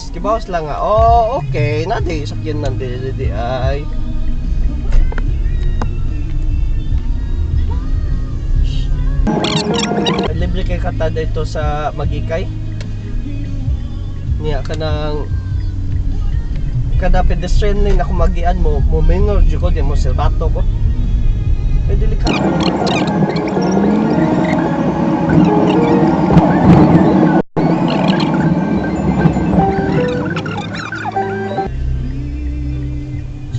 Kibaw sila nga, oh, okay, na di sakyan nan di, di, di ay. Libre kay kata dito sa Magikay. Niya kanang kada pedestrian lane ako magian mo, mo minor jud ko di mo silbato ko. Kay dili ka.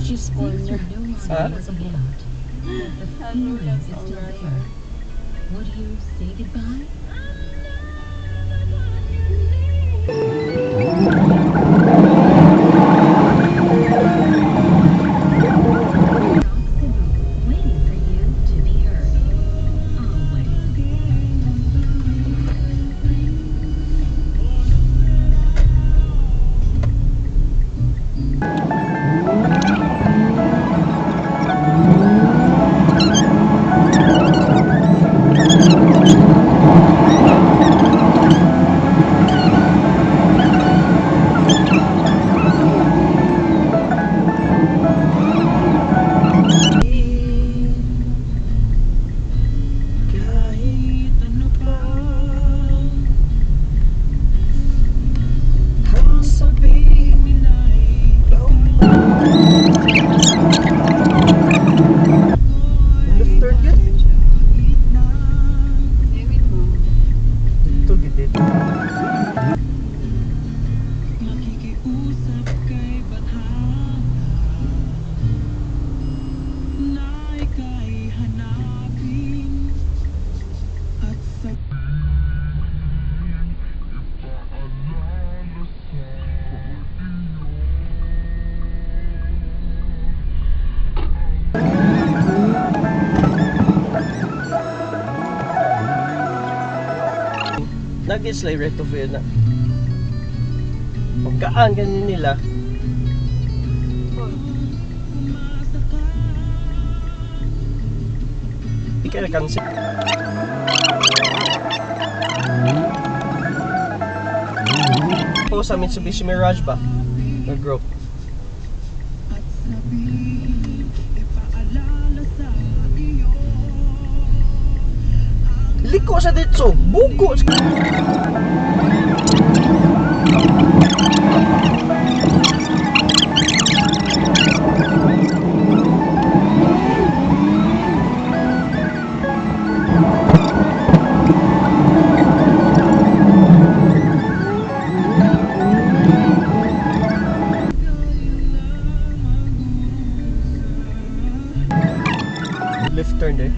She's owner. Ha? Would you say goodbye? Waiting for you to be heard. Always. Kahit ano pa ang sabihin nila'y ikaw. Left turn yun. Dito, gid dito. Makikiusap kay Bathala na ika'y hanapin at sa Nag-slay right of way na. Pagkaan ganyan nila. Ikaw kang si po sa Mitsubishi Mirage ba? Nag-group. At sabihin, ipaalala sa iyo. Liko sa ditso, bugo. Left turn there.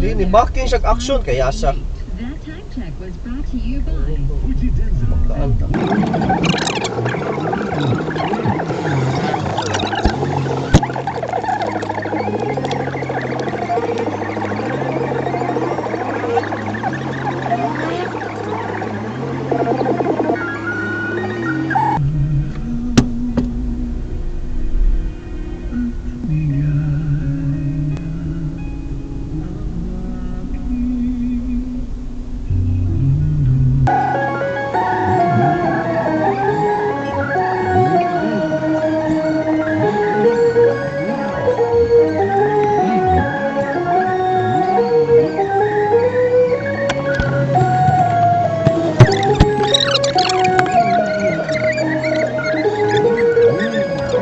Di ni backing siya action kaya sa That time check was brought to you by Magdaan ta.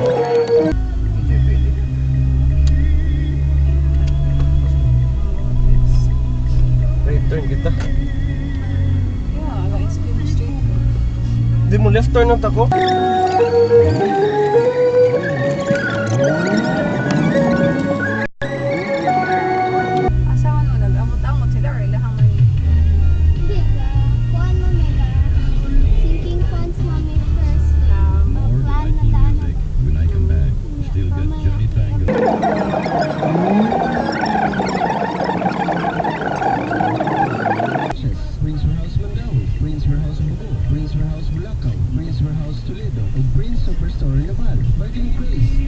Hindi pwede. Right turn kita. Yeah, like it's been straight. Di mo left turn ang tako. Asa man mo nag-amot-amot sila or ilahang man. Hindi ka. Kuan mo mega. Sinking funds mo may first. More Plan na delightful daan. music when I come back. Still got Johnny Tango. Prince Warehouse Mandaue, Prince Warehouse Bugo, Prince Warehouse Bulacau, Prince Warehouse Toledo, ug Prince Superstore Laval. Bargaining Grace.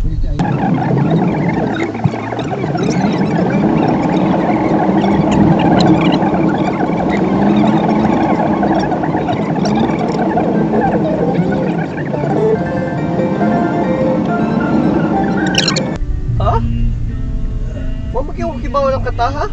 Pwede tayo. Ha? Wa mo kiyo kibaw lang kata ha?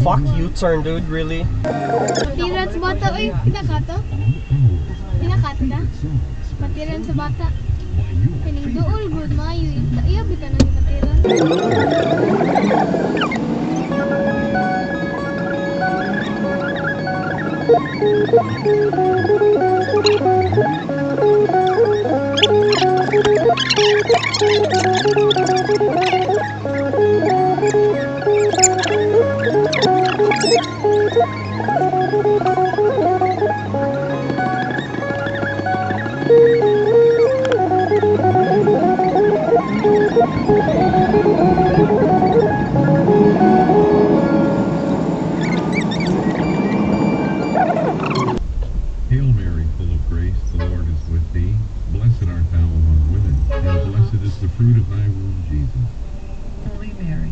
Fuck U-turn, dude, really? Patiran sa bata, oy. Pinakato? Pinakata? Patiran sa bata. Kining duol gud maayo. Iya bitaw nang patiran. Hail Mary, full of grace, the Lord is with thee. Blessed art thou among women, and blessed is the fruit of thy womb, Jesus. Holy Mary.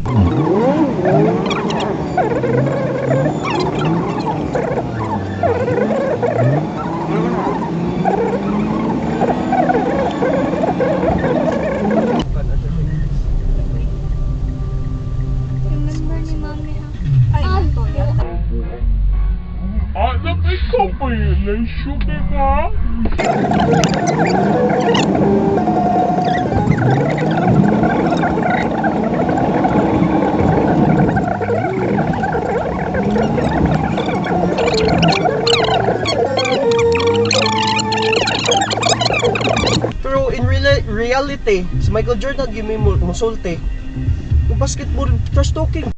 Remember ni mami ha. Ay, ito yata. Pero in reality, si Michael Jordan gyud may musulti. Yung basketball, trash talking.